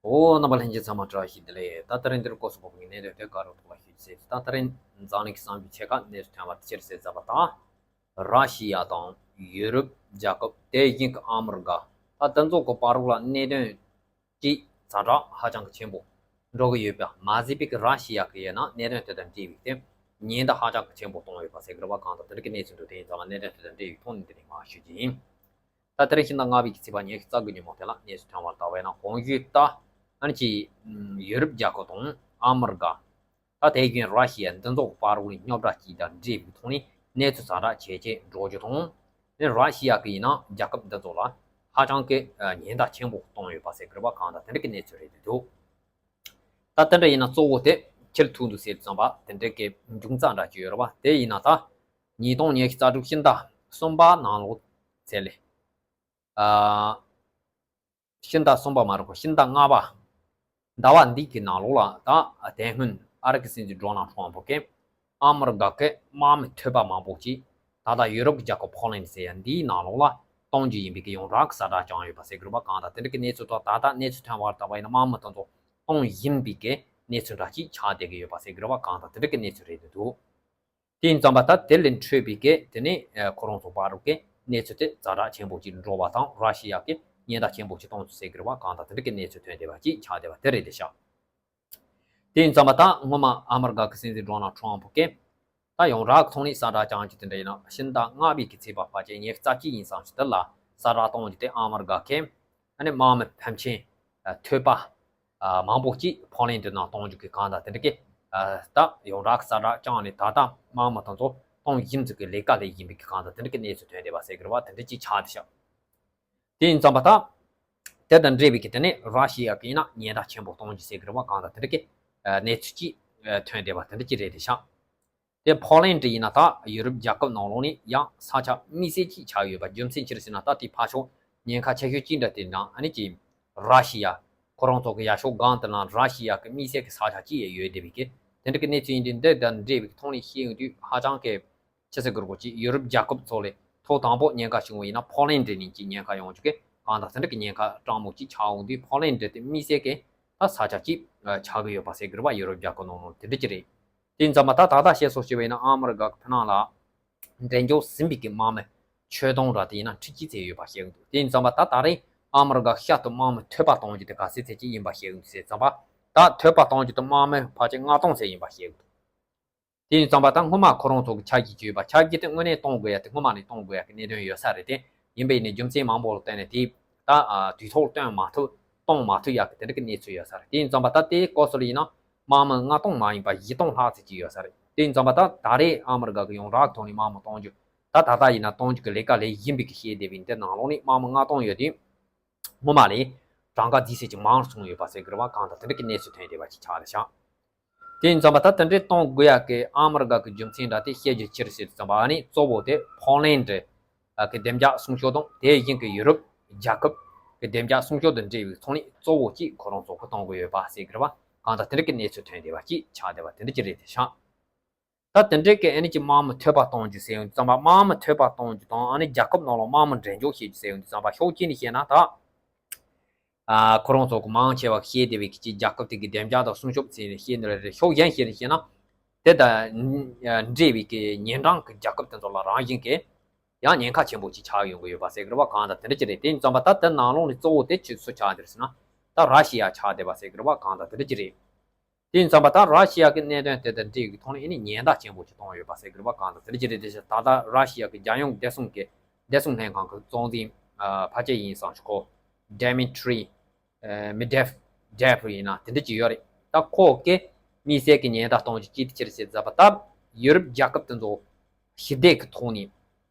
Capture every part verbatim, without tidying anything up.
ཨོ། རྣམ་པ་ལྷན་རྒྱས་ཚང་མ་བཀྲ་ཤིས་བདེ་ལེགས། ད་ད་རིང་འདིར་སྐོར་སུ་བབ་པའི་གནད་དོན་དེ་ག་རུ་ཐུག་པ་ཞུ་ཟེར། ད་ད་རིང་འཛམ་གླིང་གི་བསམ་ཡུལ་ཆེ་ཁག་གནས་སུ་ཐོན་པ་ཅི་རེད་ཟེར་ཙམ་པ་དང་། ར་ཤི་ཡ་དང་ཡུ་རོབ་རྒྱལ་ཁབ། དེ་བཞིན་གྱི་ཨ་མི་རི་ཀ། ད་དེ་ཚོ་གི་བར་ལ་གནད་དོན་གྱི་ཛ་དྲག་ཧ་ཅང་གི་ཆེན་པོ་འགྲོ་གི་ཡོད་པ་མ་ཟད་པའི་གི་ར་ཤི་ཡ་གི་ཡིན་ན་གནད་དོན་དེ་དང་འབྲེལ་བའི་གི་ཉེན་བརྡ་ཧ་ཅང་གི་ཆེན་པོ་བཏང་ཡོད་པ་ཟེར་གི་རེད་པ། གང་ལྟར་དེ་རིགས་ཀྱི་གནས་ཚུལ་འདུག་དེ་ཡིན་ཙང་གནད་དོན་དེ་དང་འབྲེལ་བའི་ཐོག་ནས་འདི་ནས་མར་ཞུ་རྒྱུ་ཡིན། ད་དེ་རིང་ཕྱི་ཟླ་ལྔ་པའི་གི་ཚེས་པ་ཉི་ཤུ་རྩ་དགུ་ཉིན་མོ་དེ་ལ་གནས་ཚུལ་ཐོན་པར་ལྟ་བས་ན། གོང་ཞུས་ལྟར་ཨ་ནི་ཅི་ཡུ་རོབ་རྒྱལ་ཁབ་དང་ཨ་མི་རི་ཀ། ད་དེ་བཞིན་ར་ཤི་ཡ་འདི་ཚོ་བར་ལ་རྙོག་དྲ་ཅིག་དང་འབྲེལ་བའི་ཐོག་ནས་གནས་ཚུལ་ཛ་དྲག་ཇེ་ཆེ་འགྲོ་རྒྱུ་དང་། ནི་ར་ཤི་ཡ་གི་ཡིན་ན་རྒྱལ་ཁབ་འདི་ཚོ་ལ་ཧ་ཅང་གི་ཉེན་བརྡ་ཆེན་པོ་བཏང་ཡོད་པ་ཟེར་གི་རེད་པ། གང་ལྟར་དེ་འདྲ་གི་གནས་ཚུལ་རེད་འདུག་ད་དེ་འདྲ་ཡིན་ན་གཙོ་བོ་དེ་ཅི་ལ་ཐུག་འདུག་ཟེར་ཙམ་པ་དེ་འདྲ་གི་འབྱུང་རྩ་འདྲ་ཅིག་ཡོད་རེད་པ། དེ་ཡིན་ན་ད་ཉིས་སྟོང་ཉི་ཤུ་རྩ་དྲུག་ཕྱི་ཟླ་གསུམ་པ་ནང་ལོགས་ཚེ་ལས། ཨ། ཕྱི་ཟླ་གསུམ་པ་མ་རེད་གོ། ཕྱི་ཟླ་ལྔ་པ་ཟླ་བ་འདི་གི་ནང་ལོགས་ལ་ད་དེ་སྔོན་ཨ་རི་གི་སྲིད་འཛིན་ཌོ་ནལ་ཊམ་ཕ་གིས་ཨ་མི་རི་ཀ་གི་དམག་མི་ཐོད་པ་མང་པོ་ཅིག་ད་ལྟ་ཡུ་རོབ་ཀྱི་རྒྱལ་ཁབ་ཕོ་ལན་ཌི་ཟེར་ཡ་འདིའི་ནང་ལོགས་ལ་གཏོང་རྒྱུ་ཡིན་པའི་གི་ཡོངས་གྲགས་ཀྱི་གསལ་བསྒྲགས་བསྐྱངས་ཡོད་པ་ཟེར་གི་རེད་པ། གང་ལྟར་དེ་འདྲ་གི་གནས་ཚུལ་དང་། ད་ལྟ་གནས་ཚུལ་ཐོན་པར་ལྟ་བ་ཡིན་ན་དམག་མི་དེ་ཚོ་གཏོང་བཞིན་པའི་གི་གནས་ཚུལ་འདྲ་ཅིག་ཆགས་བསྡད་ཀྱི་ཡོད་པ་ཟེར་གི་རེད་པ། གང་ལྟར་དེ་འདྲ་གི་གནས་ཚུལ་རེད་འདུག་དེ་ཡིན་ཙམ་པ་ད་དེ་ལས་འཕྲོས་པའི་གི་དེ་ནས་ཁོ་རང་ཚོ་བར་གི་གནས་ཚུལ་དེ་ཛ་དྲག་ཆེན་པོ་ཅིག་འགྲོ་བ་དང་། ར་ཤི་ཡ་གི་ཉེན་བརྡ་ཆེན་པོ་ཅིག་གཏོང་ཚུལ་ཟེར་གི་རེད་པ། གང་ལྟར་དེ་འདྲ་གི་གནས་ཚུལ་ཐོན་བསྡད་པ་ཅིག་ཆགས་བསྡད་པ་དེ་རེད་དེ་ཤག་དེ་ཡིན་ཙམ་པ་ད་སྔོན་མ་ཨ་མི་རི་ཀ་གི་སྲིད་འཛིན་ཌོ་ནལ་ཊམ་ཕ་གིས་ད་ཡོངས་གྲགས་ཀྱི་ཐོག་ནས་གསལ་བསྒྲགས་བསྐྱངས་རྒྱུ་དེ་འདྲ་ཡིན་ན། ཕྱི་ཟླ་ལྔ་པའི་གི་ཚེས་པ་ཕལ་ཆེར་ཉི་ཤུ་རྩ་གཅིག་ཡིན་ཙང་ཅིག་དེ་ལ་གསལ་བསྒྲགས་གཏོང་རྒྱུ་དེ་ཨ་མི་རི་ཀ་གིས་ཨ་ནི་དམག་མི་ཕལ་ཆེར་ཐོད་པ་མང་པོ་ཅིག་ཕོ་ལན་ཌི་ནང་གཏོང་རྒྱུ་གི་གང་ལྟར་དེ་འདྲ་གི་ད་ཡོངས་གྲགས་གསལ་བསྒྲགས་བསྐྱངས་ནས། ད་ལྟ་དམག་མི་དེ་ཚོ་གཏོང་བཞིན་ཚུལ་གི་ལས་ཀ་ལས་བཞིན་པའི་གི་གང་ལྟར་དེ་འདྲ་གི་གནས་ཚུལ་ཐོན་བསྡད་པ་ཟེར་གི་རེད་པ། དེ་འདྲ་ཅིག་ཆགས་བསྡད་ཤག་དེ་ཡིན་ཙམ་པ་ད་དེ་དང་འབྲེལ་བའི་གི་དེ་ནས་ར་ཤི་ཡ་གི་ཡིན་ན་ཉེན་བརྡ་ཆེན་པོ་གཏོང་རྒྱུ་ཟེར་གི་རེད་པ། གང་ལྟར་དེ་འདྲ་གི་གནས་ཚུལ་ཅིག་ཐོན་བསྡད་པ་དེ་འདྲ་ཅིག་རེད་དེ་ཤག་དེ་ཕོ་ལན་ཌི་ཡིན་ན་ད་ཡུ་རོབ་རྒྱལ་ཁབ་ནང་ལོགས་ནས་ཡང་ས་ཆ་དམིགས་བསལ་ཅིག་ཆགས་ཡོད་པ། རྒྱུ་མཚན་ཅི་རེད་ཟེར་ན་ད་དེ་ཕར་ཕྱོགས་ཉེན་ཁ་ཆེ་ཤོས་ཅིག་འདྲ་དེ་ནང་ཨ་ནི་ཅིག་ར་ཤི་ཡ་ཁོ་རང་ཚོ་གི་ཡ་ཕྱོགས་སྒང་དེ་ན་ར་ཤི་ཡ་གི་དམིགས་བསལ་གི་ས་ཆ་ཅིག་ཡོད་བསྡད་པའི་གི་དེ་འདྲ་གི་གནས་ཚུལ་ཡིན་དུས། འདི་དང་འབྲེལ་བའི་ཐོག་ནས་བཤད་ཡོང་དུས་ཧ་ཅང་གི་ཅི་ཟེར་དགོས་རེད་གོ། ཅིག་ཡུ་རོབ་རྒྱལ་ཁབ་ཚོ་ལས་ཐོག་དང་པོ་ཉེན་ཁ་བྱུང་བ་ཡིན་ན་ཕོ་ལན་ཌི་ནས་ཅིག་ཉེན་ཁ་ཡོང་རྒྱུ་གི་གང་ལྟར་དེ་འདྲ་གི་ཉེན་ཁ་གྲང་མོ་ཅིག་ཆགས་ཡོང་དུས། ཕོ་ལན་ཌི་དེ་དམིགས་བསལ་གི་ད་ས་ཆ་ཅིག་ཆགས་ཀྱི་ཡོད་པ་ཟེར་གི་རེད་པ། ཡུ་རོབ་རྒྱལ་ཁབ་ནང་ལོགས་དེ་འདྲ་ཅིག་རེད། དེ་ཡིན་ཙམ་པ་ད་ད་ལྟ་བཤད་སྲོལ་བྱས་པ་ཡིན་ན་ཨ་མི་རི་ཀ་གི་ཕི་ནང་ལ་འགྲན་རྒྱལ་ཟིན་པའི་གི་དམག་མི་ཆོད་སྟོང་ར་དེ་ཡིན་ན་ཁྲི་གཅིག་ཙམ་ཡོད་པ་བཤད་གི་འདུག་དེ་ཡིན་ཙམ་པ་ད་ད་རེས་ཨ་མི་རི་ཀ་ཤར་དུ་དམག་མི་ཐོད་པ་གཏོང་རྒྱུ་དེ་ག་ཚད་ཚད་ཅིག་ཡིན་པ་བཤད་གི་འདུག་ཟེར་ཙམ་པ། ད་ཐོད་པ་གཏོང་རྒྱུ་དེ་དམག་མི་ཕལ་ཆེར་ལྔ་སྟོང་ཙམ་ཡིན་པ་བཤད་གི་འདུག་དེ་ཡིན་ཙམ་པ་ད་སྔོན་མ་ཁོ་རང་ཚོ་གི་ཆ་རྒྱུས་ཅིག་ཡོད་པ། ཆ་རྒྱུས་དེ་དངོས་གནས་གཏོང་དགོས་ཡ་དེ་སྔོན་མ་ནས་གཏོང་དགོས་ཡ་གི་གནད་དོན་ཡོད་ས་རེད། དེ་ཡིན་པ་ཡིན་ནའི་རྒྱུ་མཚན་མང་པོ་ལ་བརྟེན་ནས་དེ་ད་དུས་ཐོག་སྟོན་མ་ཐུབ། གཏོང་མ་ཐུབ་ཡ་གི་དེ་འདྲ་གི་གནས་ཚུལ་ཡོད་ས་རེད། དེ་ཡིན་ཙམ་པ་ད་དེའི་སྐབས་སུ་ལ་ཡིན་ན་དམག་མི་ལྔ་སྟོང་མ་ཡིན་པ་བཞི་སྟོང་ལྷག་ཙམ་ཅིག་ཡོད་ས་རེད། དེ་ཡིན་ཙམ་པ་ད་ད་རེས་ཨ་མི་རི་ཀ་གི་ཡོངས་གྲགས་ཐོག་ནས་དམག་མི་གཏོང་རྒྱུ་ད་ད་ལྟ་ཡིན་ན་གཏོང་རྒྱུ་གི་ལས་ཀ་ལས་བཞིན་པའི་གི་བཤད་བསྡད་པའི་འདི་ནང་ལོགས་ནས་དམག་མི་ལྔ་སྟོང་ཡོད་དུས། སྔོན་མ་ལས་གྲངས་ཀ་འདི་ཚད་ཅིག་མང་སོང་ཡོད་པ་ཟེར་གི་རེད་པ། གང་ལྟར་དེ་འདྲ་གི་གནས་ཚུལ་ཐོན་བསྡད་པ་ཅིག་ཆགས་རེད་ཤག་དེ་ཡིན་ཙམ་པ་ད་དེ་འདྲའི་གཏོང་དགོས་ཡ་གི་ཨ་མི་རི་ཀ་གི་རྒྱུ་མཚན་འདྲ་དེ་བཤད་རྒྱུ་ཅི་རེད་ཟེར་དུས་ཙམ་པ། ཨ་ནི་གཙོ་བོ་དེ་ཕོ་ལན་ཌི་གི་བདེ་འཇགས་སྲུང་སྐྱོབ་དང་། དེ་བཞིན་གི་ཡུ་རོབ་རྒྱལ་ཁབ་གི་བདེ་འཇགས་སྲུང་སྐྱོབ་དང་འབྲེལ་བའི་ཐོག་ནས་གཙོ་བོ་གཅིག་ཁོ་རང་ཚོ་གི་གཏོང་གི་ཡོད་པ་ཟེར་གི་རེད་པ། གང་ལྟར་དེ་འདྲ་གི་གནས་ཚུལ་ཐོན་བསྡད་པ་ཅིག་ཆགས་བསྡད་པ་དེ་འདྲ་ཅིག་རེད་དེ་ཤག་ད་དེ་འདྲའི་གི་ཨ་ནི་ཅིག་དམག་མི་ཐོད་པ་གཏོང་རྒྱུ་ཟེར་ཡོང་དུས་ཙམ་པ། དམག་མི་ཐོད་པ་གཏོང་རྒྱུ་དང་། ཨ་ནི་རྒྱལ་ཁབ་ནང་ལ་དམག་མི་འགྲན་ཞུགས་བྱེད་རྒྱུ་ཟེར་ཡོང་དུས་ཙམ་པ། ཕྱོགས་གཅིག་ནས་བཤད་ན་ད་ཨ་ཁོ་རང་ཚོ་གི་མང་ཆེ་བ་བཤད་བསྡད་པའི་གི་ཅིག་རྒྱལ་ཁབ་དེ་གི་བདེ་འཇགས་དང་སྲུང་སྐྱོབ་ཟེར་ནས་བཤད་ནི་རེད། ཕྱོགས་གཞན་ཞིག་ནས་བཤད་ན་དེ་ད་འབྲེལ་བའི་གི་ཉེ་འགྲམ་གི་རྒྱལ་ཁབ་དེ་ཚོ་ལ་རང་བཞིན་གི་ཡང་ཉེན་ཁ་ཆེན་པོ་ཅིག་ཆགས་ཡོང་གི་ཡོད་པ་ཟེར་གི་རེད་པ། གང་ལྟར་དེ་འདྲ་ཅིག་རེད། དེ་ཡིན་ཙམ་པ་ད་དེ་ནང་ལོགས་ནས་གཙོ་བོ་དེ་ཅིག་སུ་ཆགས་བསྡད་ཟེར་ན་ད་ར་ཤི་ཡ་ཆགས་བསྡད་པ་ཟེར་གི་རེད་པ། གང་ལྟར་དེ་འདྲ་ཅིག་རེད། དེ་ཡིན་ཙམ་པ་ད་ར་ཤི་ཡ་གི་གནད་དོན་དེ་དང་འབྲེལ་བའི་ཐོག་ནས་ཨ་ནི་ཉེན་བརྡ་ཆེན་པོ་ཅིག་གཏོང་ཡོད་པ་ཟེར་གི་རེད་པ། གང་ལྟར་དེ་འདྲ་ཅིག་རེད། དེ་བཞིན་ད་ལྟ་ར་ཤི་ཡ་གི་རྒྱལ་ཡོངས་བདེ་སྲུང་གི་བདེ་སྲུང་ལྷན་ཁང་གི་གཙོ་འཛིན་ཨ་ཕལ་ཆེར་ཡིན་བསམ་ཞིག་གོ། Dmitry ཨ་Medvedev ཡིན་ན་དེ་འདྲ་ཅིག་ཡོད་རེད། ད་ཁོ་གིས་དམིགས་བསལ་གྱི་ཉེན་བརྡ་གཏོང་རྒྱུ་ཅིག་དེ་ཅི་རེད་ཟེར་ཙམ་པ། ད་ཡུ་རོབ་རྒྱལ་ཁབ་དེ་ཚོ་ཞི་བདེ་གི་ཐོག་ནས་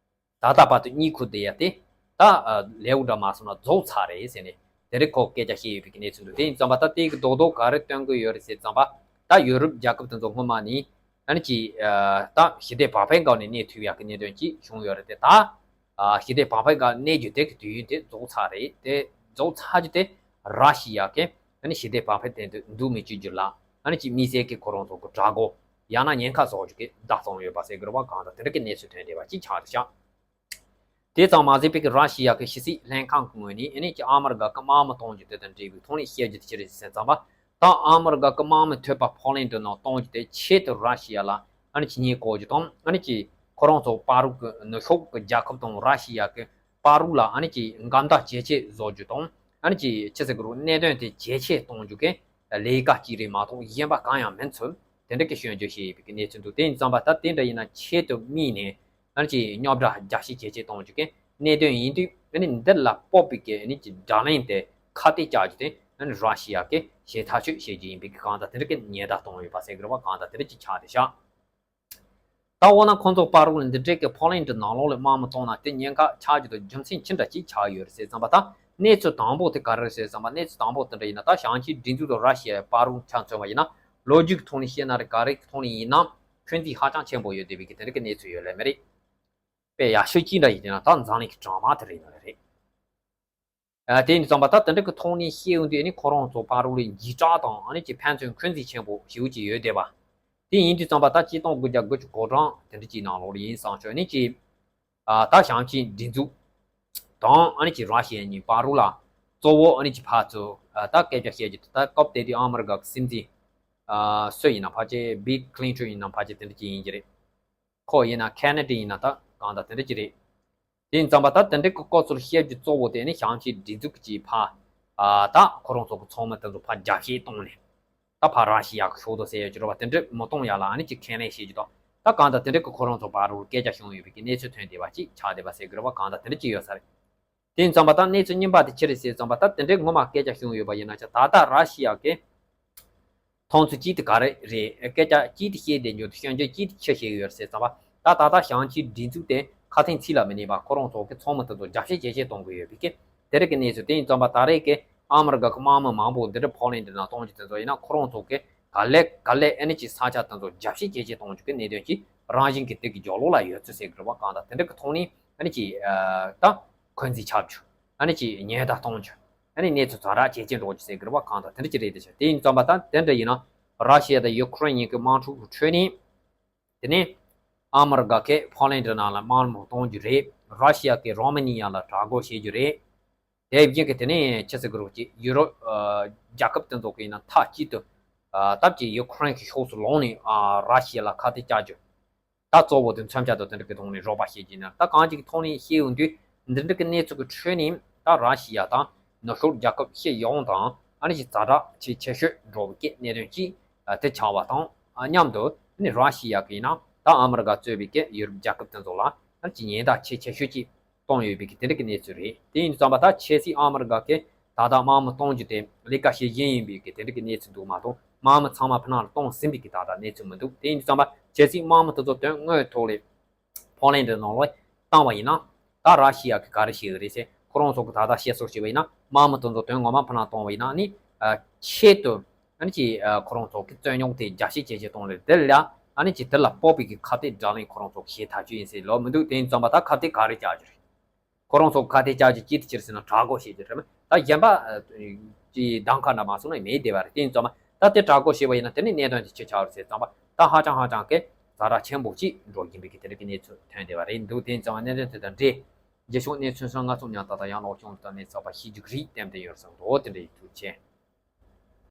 ད་ལྟ་བར་དུ་གཉིད་ཁུག་བསྡད་ཡ་དེ་ད་ལེའུ་འདྲ་མ་སོང་ན་རྫོགས་ཚར་རེད་ཟེར་ནས་དེ་རིང་ཁོ་སྐད་ཆ་བཤད་ཡོད་པའི་གནས་ཚུལ་འདུག་དེ་ཡིན་ཙམ་པ་ད་དེ་གི་རྡོག་རྡོག་ག་རེ་སྟོན་གི་ཡོད་རེད་ཟེར་ཙམ་པ། ད་ཡུ་རོབ་རྒྱལ་ཁབ་དེ་ཚོ་སྔོན་མ་ནས་ཨ་ནི་ཅིག་ད་ཞི་བདེ་བག་ཕེབས་སྒང་ནས་གནས་ཐུབ་ཡ་གི་གནད་དོན་ཅིག་བྱུང་ཡོད་རེད་དེ། ད་ཞི་བདེ་བག་ཕེབས་སྒང་གནས་རྒྱུ་དེ་གི་དུས་ཡུན་དེ་རྫོགས་ཚར་རེད། དེ་རྫོགས་ཚར་རྒྱུ་དེ་ར་ཤི་ཡ་གི་ཨ་ནི་ཞི་བདེ་བག་ཕེབས་དེ་འདུག་མི་བཅུག་རྒྱུ་ལ་ཨ་ནི་ཅིག་དམིགས་བསལ་གྱི་ཁོ་རང་ཚོ་གི་དགྲ་བོ་ཡང་ན་ཉེན་ཁ་བཟོ་རྒྱུ་གི་བརྡ་བཏང་ཡོད་པ་ཟེར་གི་རེད་པ། གང་ལྟར་དེ་འདྲ་གི་གནས་ཚུལ་ཐོན་བསྡད་པ་ཅིག་ཆགས་འདུག་ཤག་དེ་ཙམ་མ་ཟད་པའི་གི་ར་ཤི་ཡ་གི་ཕྱི་སྲིད་ལྷན་ཁང་གི་ངོས་ནས་ཨ་ནི་ཀྱི་ཨ་མི་རི་ཀ་གི་དམག་མི་གཏོང་རྒྱུ་དེ་དང་འབྲེལ་བའི་ཐོག་ནས་བཤད་རྒྱུ་དེ་ཅི་རེད་ཟེར་ཙམ་པ། ད་ཨ་མི་རི་ཀ་གི་དམག་མི་ཐོན་པ་ཕོ་ལན་ཌི་ནང་གཏོང་རྒྱུ་དེ་ཆེད་དུ་ར་ཤི་ཡ་ལ་ཨ་ནི་ཀྱི་ཉེས་བཀོད་རྒྱུ་དང་ཨ་ནི་ཀྱི་ཁོ་རང་ཚོ་བར་དུ་གི་ནུབ་ཕྱོགས་ཀྱི་རྒྱལ་ཁབ་དང་ར་ཤི་ཡ་གི་བར་དུ་ལ་ཨ་ནི་ཀྱི་འགལ་ཟླ་ཇེ་ཆེ་བཟོ་རྒྱུ་དང་ཨ་ནི་ཀྱི་ཅི་ཟེར་གི་རུ་གནད་དོན་དེ་ཇེ་ཆེ་གཏོང་རྒྱུ་གི་ལས་ཀ་གཅིག་རེད་མ་གཏོགས་གཞན་པ་གང་ཡང་མིན་ཚུལ་དེ་འདྲ་གི་སྐྱོན་བརྗོད་བྱས་ཡོད་པའི་གནས་ཚུལ་འདུག་དེ་ཡིན་ཙམ་པ་ད་དེ་འདྲ་ཡིན་ན་ཆེད་དུ་དམིགས་ནས་ཨ་ནི་ཀྱི་རྙོག་དྲ་རྒྱ་ཆེ་ཇེ་ཆེ་གཏོང་རྒྱུ་གི་གནད་དོན་ཡིན་དུས་ཨ་ནི་འདི་ལ་སྤོབས་པའི་གི་ཨ་ནི་ཀྱི་བརྡ་ལན་དེ་ཁ་གཏད་བཅག་རྒྱུ་དེ་ཨ་ནི་ར་ཤི་ཡ་གི་ཞེ་ཐག་ཆོད་བྱེད་རྒྱུ་ཡིན་པའི་གི་གང་ལྟར་དེ་འདྲ་གི་ཉེན་བརྡ་གཏོང་ཡོད་པ་ཟེར་གི་རེད་བ། གང་ལྟར་དེ་འདྲ་གི་ཆགས་ཏེ་བཞག་ད་འོ་ན་ཁོང་ཚོ་བར་དུ་འདི་འདྲའི་གི་ཕོ་ལན་ཌི་ནང་ལོགས་ལ་དམག་མི་གཏོང་ན་དེ་ཉེན་ཁ་ཆགས་རྒྱུ་དང་རྒྱུ་མཚན་ཅི་འདྲ་ཅིག་ཆགས་ཡོད་རེད་ཟེར་ཙམ་པ་ད་གནས་ཚུལ་དང་པོ་དེ་ག་རེ་རེད་ཟེར་ཙམ་པ་གནས་ཚུལ་དང་པོ་དེ་འདྲ་ཡིན་ན་ད་ཞིང་ཆེན་སྒྲིག་འཛུགས་དང་ར་ཤི་ཡའི་བར་དུ་ཆ་མཚོན་པ་ཡིན་ན་ལོ་རྒྱུས་ཀྱི་ཐོག་ནས་བཤད་ན་རེད་ག་རེ་གི་ཐོག་ནས་ཡིན་ན་འཁོན་འཛིན་ཧ་ཅང་ཆེན་པོ་ཡོད་བསྡད་པའི་གི་དེ་འདྲ་གི་གནས་ཚུལ་ཡོད་ལེ་མ་རེད། དཔེ་ཡག་ཤོས་ཅི་འདྲ་ཡིན་ཟེར་ན་ད་འཛམ་གླིང་གི་གྲང་དམག་དེ་རེད་ནོ་རེད། ཨ་དེ་ཡིན་དུས་ཙམ་པ་ད་དེ་འདྲ་གི་ཐོག་ནས་བཤད་ཡོང་དུས་ཨ་ནི་ཁོ་རང་ཚོ་བར་དུ་ལ་འཇིགས་སྐྲག་དང་ཨ་ནི་ཀྱི་ཕན་ཚུན་འཁོན་འཛིན་ཆེན་པོ་ཞེ་པོ་ཅིག་ཡོད་བསྡད་པ། དེ་ཡིན་དུས་ཙམ་པ་ད་ཆིག་སྟོང་དགུ་བརྒྱ་དགུ་བཅུ་གོ་གྲངས་དེ་འདྲ་ཅིག་ནང་ལོགས་ལ་ཡིན་བསམ་ཆོག་ཨ་ནི་ཀྱི་ཨ་ད་ཞིང་ཆེན་སྒྲིག་འཛུགས་དང་ཨ་ནི་ཀྱི་ར་ཤི་ཡ་གཉིས་བར་དུ་ལ་གཙོ་བོ་ཨ་ནི་ཀྱི་ཕར་ཚུར་ཨ་ད་སྐད་ཆ་བཤད་རྒྱུ་དེ་ད་སྐབས་དེ་དུས་ཨ་མི་རི་ཀ་གི་སྲིད་འཛིན་ཨ་སུ་ཡིན་ན་ཕལ་ཆེར་བྷིལ་ཀི་ལིན་ཊོན་ཡིན་ན་ཕལ་ཆེར་དེ་འདྲ་ཅིག་ཡིན་གྱི་རེད། ཁོ་ཡིན་ན་ཁེ་ནེ་ཌི་ཡིན་ན་ད་གང་ལྟར་དེ་འདྲ་ཅིག་རེད། དེ་ཡིན་ཙམ་པ་ད་དེ་འདྲའི་གི་སྐོར་ཚུར་བཤད་རྒྱུ་གཙོ་བོ་དེ་ནི་ཞིང་ཆེན་སྒྲིག་འཛུགས་ཀྱི་ཕ། ཨ་ད་ཁོ་རང་ཚོ་གི་ཚོགས་མི་དེ་ཚོ་ཕ་རྒྱ་བཤད་གཏོང་ནས། ད་ཕ་ར་ཤི་ཡ་གི་ཕྱོགས་དོ་ཟེར་ཡོད་ཀྱི་རེད་བ། དེ་འདྲ་མི་གཏོང་ཡ་ལ་ཨ་ནི་ཅིག་ཁས་ལེན་བྱེད་རྒྱུ་དང་། ད་གང་ལྟར་དེ་འདྲའི་གི་ཁོ་རང་ཚོ་བར་རུ་སྐད་ཆ་བྱུང་ཡོད་པའི་གི་གནས་ཚུལ་ཐོན་བསྡད་པ་ཅིག་ཆགས་བསྡད་པ་ཟེར་གི་རེད་བ། གང་ལྟར་དེ་འདྲ་ཅིག་ཡོད་ས་རེད། དེ་ཡིན་ཙམ་པ་ད་གནས་ཚུལ་རྙིང་པ་དེ་ཅི་རེད་ཟེར་ཙམ་པ་ད་དེ་འདྲའི་ངོ་མ་སྐད་ཆ་བྱུང་ཡོད་པ་ཡིན་ན་ཆ་ད་ལྟ་ར་ཤི་ཡ་གི་མཐོང་ཚུལ་གཅིག་དེ་ག་རེ་རེད། སྐད་ཆ་གཅིག་དེ་བཤད་བསྡད་རྒྱུ་དེ་སྐྱོན་བརྗོད་གཅིག་དེ་ཆི་བྱེད་ཀྱི་ཡོད་རེད་ཟེར་ཙམ་པ། ད་ད་ལྟ་ཞིང་ཆེན་སྒྲིག་འཛུགས་དེ་ཁ་དན་ཚིག་ལ་མི་གནས་པ་ཁོ་རང་ཚོ་གི་ཚོགས་མི་དེ་ཚོ་རྒྱ་བཤད་ཇེ་ཆེ་གཏོང་གི་ཡོད་པའི་གི་དེ་རིགས་ཀྱི་གནས་ཚུལ། དེ་ཡིན་ཙམ་པ་ད་རེས་ཀྱི་ཨ་མི་རི་ཀ་གི་དམག་མི་མང་པོ་འདི་འདྲ་ཕོ་ལན་ཌི་ནང་གཏོང་རྒྱུ་དེ་ཚོ་ཡིན་ན་ཁོ་རང་ཚོ་གི་ག་ལེ་ག་ལེ་ཨ་ནི་ཅིག་ས་ཆ་དེ་ཚོ་རྒྱ་བཤད་ཇེ་ཆེ་གཏོང་རྒྱུ་གི་གནད་དོན་གྱི་རང་བཞིན་གྱི་དེ་གི་རྒྱབ་ལོགས་ལ་ཡོད་ཚུལ་ཟེར་གི་རེད་བ། གང་ལྟར་དེ་འདྲ་གི་ཐོག་ནས་ཨ་ནི་ཅིག་ད་འཁོན་འཛིན་ཆགས་རྒྱུ། ཨ་ནི་ཅིག་ཉེན་བརྡ་གཏོང་རྒྱུ། ཨ་ནི་གནས་ཚུལ་ཛ་དྲག་ཇེ་ཆེ་འགྲོ་རྒྱུ་ཟེར་གི་རེད་བ། གང་ལྟར་དེ་འདྲ་ཅིག་རེད་དེ་ཆ། དེ་ཡིན་ཙམ་པ་ད་དེ་འདྲ་ཡིན་ན་ར་ཤི་ཡ་དང་ཡུ་ཁུ་རེན་གཉིས་ཀྱི་དམག་འཁྲུག་གི་ཁྲོད་ནས། དེ་ནས་ཨ་མི་རི་ཀ་གིས་ཕོ་ལན་ཌི་ནང་ལ་དམག་མི་གཏོང་རྒྱུ་རེད། ར་ཤི་ཡ་གིས་རོ་མ་ནི་ཡ་ལ་དྲག་རྒོལ་བྱེད་རྒྱུ་རེད། དེ་བཞིན་གྱི་དེ་ནས་ཕྱི་སྲིད་ཀྱི་རོགས་ཀྱི་ཡུ་རོབ་རྒྱལ་ཁབ་དེ་ཚོ་གི་ཡིན་ན་མཐའ་གཅིག་ཏུ་སྟབས་ཀྱིས་ཡུ་ཁུ་རེན་གྱི་ཕྱོགས་སུ་ལངས་ནས་ར་ཤི་ཡ་ལ་ཁ་གཏད་བཅག་རྒྱུ། ད་གཙོ་བོ་དེ་མཚོན་ཆ་དང་དེ་འདྲ་གི་ཐོག་ནས་རོགས་པ་བྱེད་ཀྱི་ཡིན་ན། ད་གང་ཅིག་གི་ཐོག་ནས་བཤད་ཡོང་དུས་འདི་འདྲ་གི་གནས་ཚུལ་གྱི་ཁྲོད་ནས་ད་ར་ཤི་ཡ་དང་ནུབ་ཕྱོགས་རྒྱལ་ཁབ་སྤྱི་ཡོངས་དང་ཨ་ནི་ཅིག་ཛ་དྲག་ཆེས་ཆེ་ཤོས་འགྲོ་བའི་གི་གནད་དོན་གཅིག་དེ་ཆགས་པ་དང་མཉམ་དུ་ཨ་ནི་ར་ཤི་ཡ་གི་ཡིན་ན་ད་ཨ་མི་རི་ཀ་གཙོས་པའི་གི་ཡུ་རོབ་རྒྱལ་ཁབ་དེ་ཚོ་ལ་ཨ་ནི་ཅིག་ཉེན་བརྡ་ཆེས་ཆེ་ཤོས་ཅིག་གཏོང་ཡོད་པའི་གི་དེ་འདྲ་གི་གནས་ཚུལ་རེད། དེ་ཡིན་དུས་ཙམ་པ་ད་ཆབ་སྲིད་ཨ་མི་རི་ཀ་གི་ད་ལྟ་དམག་མི་གཏོང་རྒྱུ་དེ་ལས་ཀ་བྱེད་བཞིན་ཡིན་པའི་གི་དེ་འདྲ་གི་གནས་ཚུལ་འདུག་མ་གཏོགས་དམག་མི་ཚང་མ་ཕུ་ནང་ལ་གཏོང་ཟིན་པའི་གི་ད་ལྟ་གནས་ཚུལ་མི་འདུག་དེ་ཡིན་དུས་ཙམ་པ་ཆབ་སྲིད་དམག་མི་དེ་ཚོ་དོན་དངོས་ཐོག་ལ་ཕོ་ལན་ཌི་ནང་ལ་བཏང་བ་ཡིན་ན་ད་ར་ཤི་ཡ་གི་ག་རེ་བྱེད་གི་རེད་ཟེར། ཁོ་རང་ཚོ་གི་ད་ལྟ་བཤད་སྲོལ་བྱས་པ་ཡིན་ན་དམག་མི་དེ་ཚོ་དོན་ངོ་མ་ཕུ་ནང་གཏོང་བ་ཡིན་ན་ནི་ཆེད་དུ་ཨ་ནི་ཅིག་ཁོ་རང་ཚོ་གི་རྩོད་རྙོག་དེ་རྒྱ་བཤད་ཇེ་ཆེ་གཏོང་ལེ་དེ་ལ་ཨ་ནི་ཅིག་དེ་ལ་སྤོབས་པའི་གི་ཁ་གཏད་བརྡ་ལན་ཁོ་རང་ཚོ་གི་བྱེད་ཐག་ཆོད་ཡིན་ཟེར་ལོ་མི་འདུག་དེ་ཡིན་ཙམ་པ་ད་ཁ་གཏད་ག་རེ་བཅག་རྒྱུ་རེད། ཁོ་རང་ཚོ་ཁ་གཏད་བཅག་རྒྱུ་ཅི་དེ་ཅི་རེད་ཟེར་ན་དྲག་རྒོལ་བྱེད་རྒྱུ་རེད། ད་གཞན་པ་ཅི་གདམ་ཁ་འདྲ་མ་སོང་ན་མེད་བསྡད་པ་རེད། དེ་ཡིན་ཙམ་པ་ད་དེ་དྲག་རྒོལ་བྱས་པ་ཡིན་ན་དེ་ནི་གནད་དོན་དེ་ཅི་ཆགས་རེད་ཟེར་ཙམ་པ་ད་ཧ་ཅང་ཧ་ཅང་གི་ཛ་དྲག་ཆེན་པོ་ཅིག་འགྲོ་བཞིན་པའི་གི་དེ་འདྲ་གི་གནས་ཚུལ་ཐོན་བསྡད་པ་རེད་འདུག་དེ་ཡིན་ཙམ་པ་གནད་དོན་དེ་དང་འབྲེལ་རྗེས་ཕྱོགས་གནས་ཚུལ་སོགས་ང་ཚོ་ཉག་ཏག་ཏག་ཡང་ལོག་བྱུང་དུས་ད་གནས་ཚགས་པ་ཤེས་རྒྱུ་གི་རིགས་ཏན་ཏན་ཡོད་བསམ་འདུག་དེ་འདྲ་ཡིན། ཐུགས་རྗེ་ཆེ།